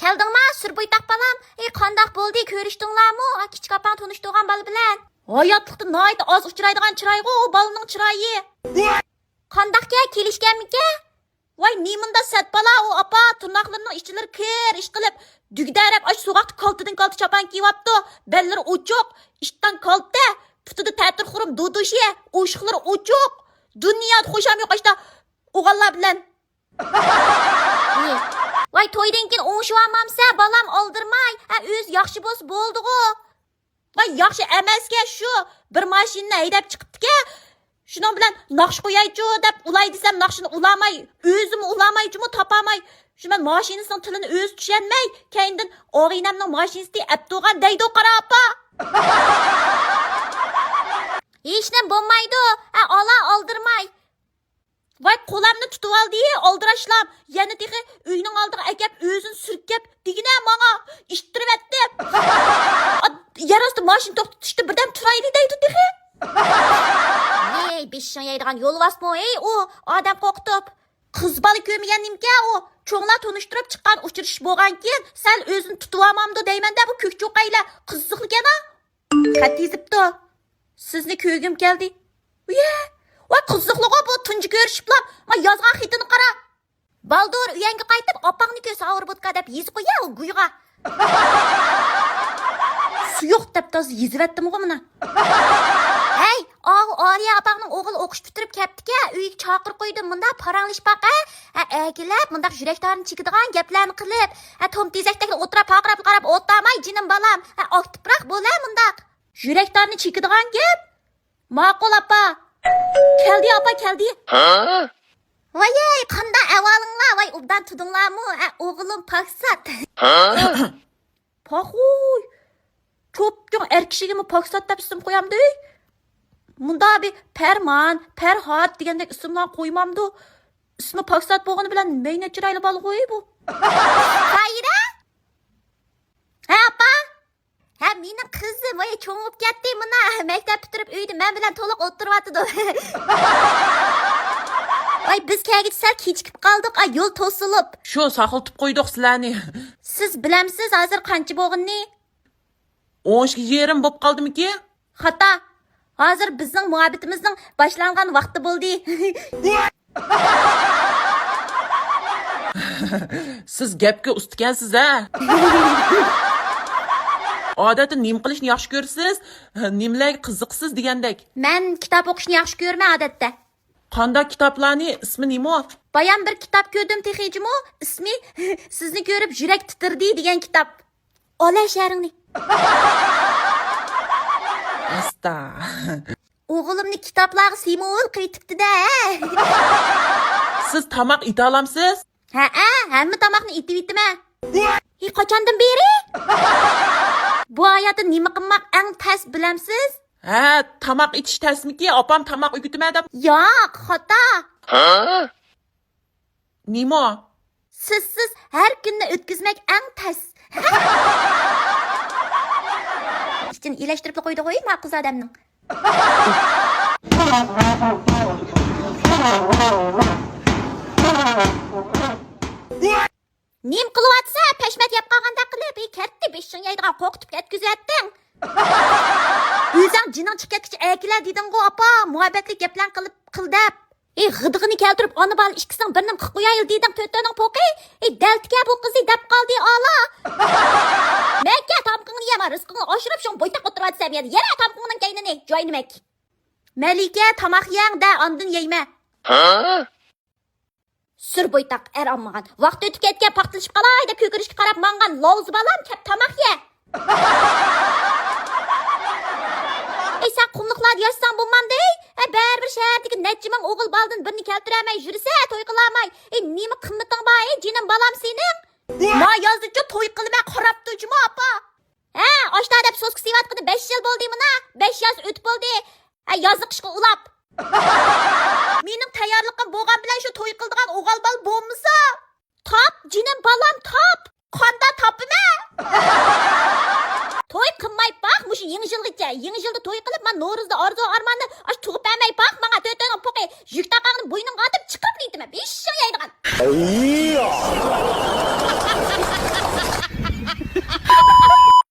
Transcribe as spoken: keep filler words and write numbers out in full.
كەلدىڭما، سۈر بويتاق بالام؟ ئى، قانداق بولدى، كۆرۈشتۈڭلارمۇ؟ ئا، كىچىك ئاپاڭ تونۇشتۇرغان بالا بىلەن. ھاياتلىقتا ناھايىتى ئاز ئۇچرايدىغان چىرايغۇ ئۇ بالىنىڭ چىرايى. قانداقكەن، كېلىشكەنمىكەن؟ ۋاي، نېمانداق سەت بالا ئۇ ئاپا، تىرناقلىرىنىڭ ئىچلىرى كىر ئىشقىلىپ، دۈگدەرەپ ئاشۇ سوغۇقتا كالتىدىن كالتا چاپان كىيىۋاپتۇ، بەللىرى ئوچۇق، ئىشتان كالتە، پۇتىدا تەتۈر خۇرۇم دۇدۇشى، ئوشۇقلىرى ئوچۇق. دۇنيادا خۇشام يوق ئاشتا ئوغۇللار بىلەن. ۋاي، تويدىن كېيىن ئوڭشىۋالمامسەن بالام، ئالدىرىماي. ھە، ئۆزى ياخشى بولسا بولدىغۇ. ۋاي، ياخشى ئەمەسكەن شۇ. بىر ماشىنىنى ھەيدەپ چىقىپتىكەن. شۇنىڭ بىلەن ناخشا قويايچۇ دەپ ئۇلاي دېسەم، ناخشىنى ئۇلاماي، ئۆزىمۇ ئۇلامايچۇمۇ، تاپالماي. شۇ مەن ماشىنىسىنىڭ تىلىنى ئۆزى چۈشەنمەي، كەينىدىن ئاغىنەمنىڭ ماشىنىسى ئەپ تۇرغان دەيدۇ، قارا ئاپا. ھېچنېمە بولمايدۇ. ھە، ئالا ئالدىرىماي. ۋاي، قولامنى تۇتۇۋالدى، ئالدىراشلام. يەنە تېخى ئۆينىڭ ئالدىغا ئەكەپ، ئۆزىنى سۈركەپ، دېگىنە ماڭا ئىتتىرىۋەتتى. ئا، يەر ئاستى ماشىنا توختىتىشتا بىردەم تۇرايلى دەيدۇ تېخى. ھەي، بېشىڭ يەيدىغان يولۋاسمۇ، ھەي، ئۇ ئادەم قورقۇتۇپ. قىز بالا كۆرمىگەن نېمىكەن ئۇ؟ چوڭلار تونۇشتۇرۇپ چىققان ئۇچرىشىش بولغانكىن، سەل ئۆزىنى تۇتۇۋالمامدۇ دەيمەن-دە، بۇ كۆك چوقايلار قىزىقلىكەن-ھا. خەت يېزىپتۇ. سىزنى كۆرگۈم كەلدى. ئۇيە، ۋاي قىزىقلىغۇ بۇ تۇنجى كۆرۈشۈپلا، ما يازغان خېتىنى قارا. بالدۇر ئۆيەڭگە قايتىپ، ئاپاڭنى كۆر، ساۋۇربوتكا دەپ يېزىپ قويە، ئۇ گۇيغا. سۇيۇق دەپ تازا يېزىۋەتتىمغۇ مانا. ھەي، ئاۋۇ ئالىيە ئاپاڭنىڭ ئوغلى ئوقۇش پۈتتۈرۈپ كەپتىكەن، ئۆيگە چاقىرىپ قويدۇم، مۇنداق پاراڭلىشىپ باق، ھە؟ ھە، ئەگىلەپ، مۇنداق يۈرەك تارىنى چېكىدىغان گەپلەرنى قىلىپ، ھە، توم تېزەكتەكلا ئولتۇرۇپ پارقىراپ قاراپ ئولتۇرماي، جېنىم بالام، ھە، ئاكتىپراق بول، ھە، مۇنداق. يۈرەك تارىنى چېكىدىغان گەپ؟ ماقۇل، ئاپا. كەلدى، ئاپا، كەلدى. ۋايەي، قانداق ئەھۋالىڭلار؟ ۋاي، ئوبدان تۇردۇڭلارمۇ؟ ھە، ئوغلۇم پاكسات. پاخۇي! چوپچوڭ ئەر كىشىگىمۇ پاكسات دەپ ئىسىم قويامدۇ؟ مۇندا بىر پەرمان، پەرھات دېگەندەك ئىسىملار قويمامدۇ؟ ئىسمى پاكسات بولغىنى بىلەن مەينەت چىرايلىق بالىغۇ بۇ. خايرە؟ ھە، ئاپا؟ ھە، مېنىڭ قىزىم، ۋاي، چوڭىيىپ كەتتى مانا. مەكتەپ پۈتتۈرۈپ ئۆيدە مەن بىلەن تولۇق ئولتۇرۇۋاتىدۇ. ۋاي، بىز كەلگۈچە سەل كېچىكىپ قالدۇق، ئا، يول توسۇلۇپ. شۇ، ساقلىتىپ قويدۇق سىلەرنى. سىز بىلەمسىز ھازىر قانچە بولغىنىنى؟ ئون ئىككى يېرىم بولۇپ قالدىمىكىن؟ خاتا. ھازىر بىزنىڭ مۇھەببىتىمىزنىڭ باشلانغان ۋاقتى بولدى. سىز گەپكە ئۇستىكەنسىز ھە. ئادەتتە نېمە قىلىشنى ياخشى كۆرىسىز؟ نېمىلەرگە قىزىقىسىز دېگەندەك. مەن كىتاب ئوقۇشنى ياخشى كۆرىمەن ئادەتتە. قانداق كىتابلارنى؟ ئىسمى نېمە؟ بايام بىر كىتاب كۆردۈم تېخىچىمۇ، ئىسمى سىزنى كۆرۈپ يۈرەك تىترىدى دېگەن كىتاب. ئالا شەھىرىڭنى. ئاستا. ئوغلۇمنى كىتابلارغا سېموۋول قىلىۋېتىپتۇ-دە. سىز تاماق ئېتەلامسىز؟ ھەئە، ھەممە تاماقنى ئېتىۋېتىمەن. ھېي، قاچاندىن بېرى؟ بۇ ھاياتتا نېمە قىلماق ئەڭ تەس بىلەمسىز؟ ھە، تاماق ئېتىش تەسمىكى؟ ئاپام تاماق ئۆگىتىمەن دەپ. ياق، خاتا. نېمە؟ سىزسىز ھەر كۈننى ئۆتكۈزمەك ئەڭ تەس. ئىچىنى ئىلەشتۈرۈپلا قويدىغۇ، ماقۇل ئادەمنىڭ. نېمە قىلىۋاتىسەن؟ پەشمەت يەپ قالغاندەك قىلىپ، ھېي، كەتتى، بېشىڭ يەيدىغان، قورقۇتۇپ كەتكۈزۈۋەتتىڭ. ئۆزۈڭ جېنىڭ چىقىپ كەتكۈچە ئەكېلە دېدىڭغۇ، ئاپا، مۇھەببەتلىك گەپلەرنى قىلىپ، قىل دەپ. ئى، غىدىقىنى كەلتۈرۈپ، ئانا بالا ئىككىسىنىڭ بىرىنىمۇ قىلىپ قويايلى دېدىڭ، تۆتىنىڭ پوقى. ئى، دەلتىكە بۇ قىزى دەپ قالدى ئالا. مەككە تامىقىڭنى يەم، رىزقىڭنى ئاشۇرۇپ، شۇڭا بويتاق ئولتۇرۇۋاتىسەن بۇ يەردە. يەنە تامىقىڭنىڭ كەينىنى، جاينىمەك. مەلىكە، تاماق يەڭ دە، ئاندىن يەيمەن. سۈر بويتاق، ئەر ئالمىغان. ۋاقتى ئۆتۈپ كەتكەن، پاختىلىشىپ قالاي دەپ كۆكىرىشكە قاراپ ماڭغان لاۋزا بالام، كەپ تاماق يە. ئەي، سەن قۇملۇقلاردا ياشىساڭ بولمامدۇ؟ ئەي، بەرىبىر شەھەردىكى نەچچە مىڭ ئوغۇل بالىدىن بىرنى كەلتۈرەلمەي يۈرسە، توي قىلالماي. ئەي، نېمە قىممىتىڭ بار، ئەي، جېنىم بالام سېنىڭ؟ ما يازدىچۇ توي قىلىمەن، قاراپتۇ جۇمۇ ئاپا. ھە، ئاشتا دەپ سوسكا سېۋىۋاتقىنى بەش يىل بولدى مانا. بەش ياز ئۆتۈپ بولدى. ھە، يازنى قىشقا ئۇلاپ. مېنىڭ تەييارلىقىم بولغان بىلەن شۇ توي قىلىدىغان ئوغۇل بالا بولمىسا. تاپ، جېنىم بالام، تاپ. قاندا تاپىمەن؟ توي قىلماي باق، مۇشۇ يېڭى يىلغىچە. يېڭى يىلدا توي قىلىپ، مانا نورۇزدا ئارزۇ ئارماننى ئاش تۇغۇپ بەرمەي باق ماڭا، تۆتىنىڭ پوقى. يۈك تاقاڭنى بوينۇڭغا ئاتىپ چىقىرىپ نېتىمەن. بېشىڭ يەيدىغان.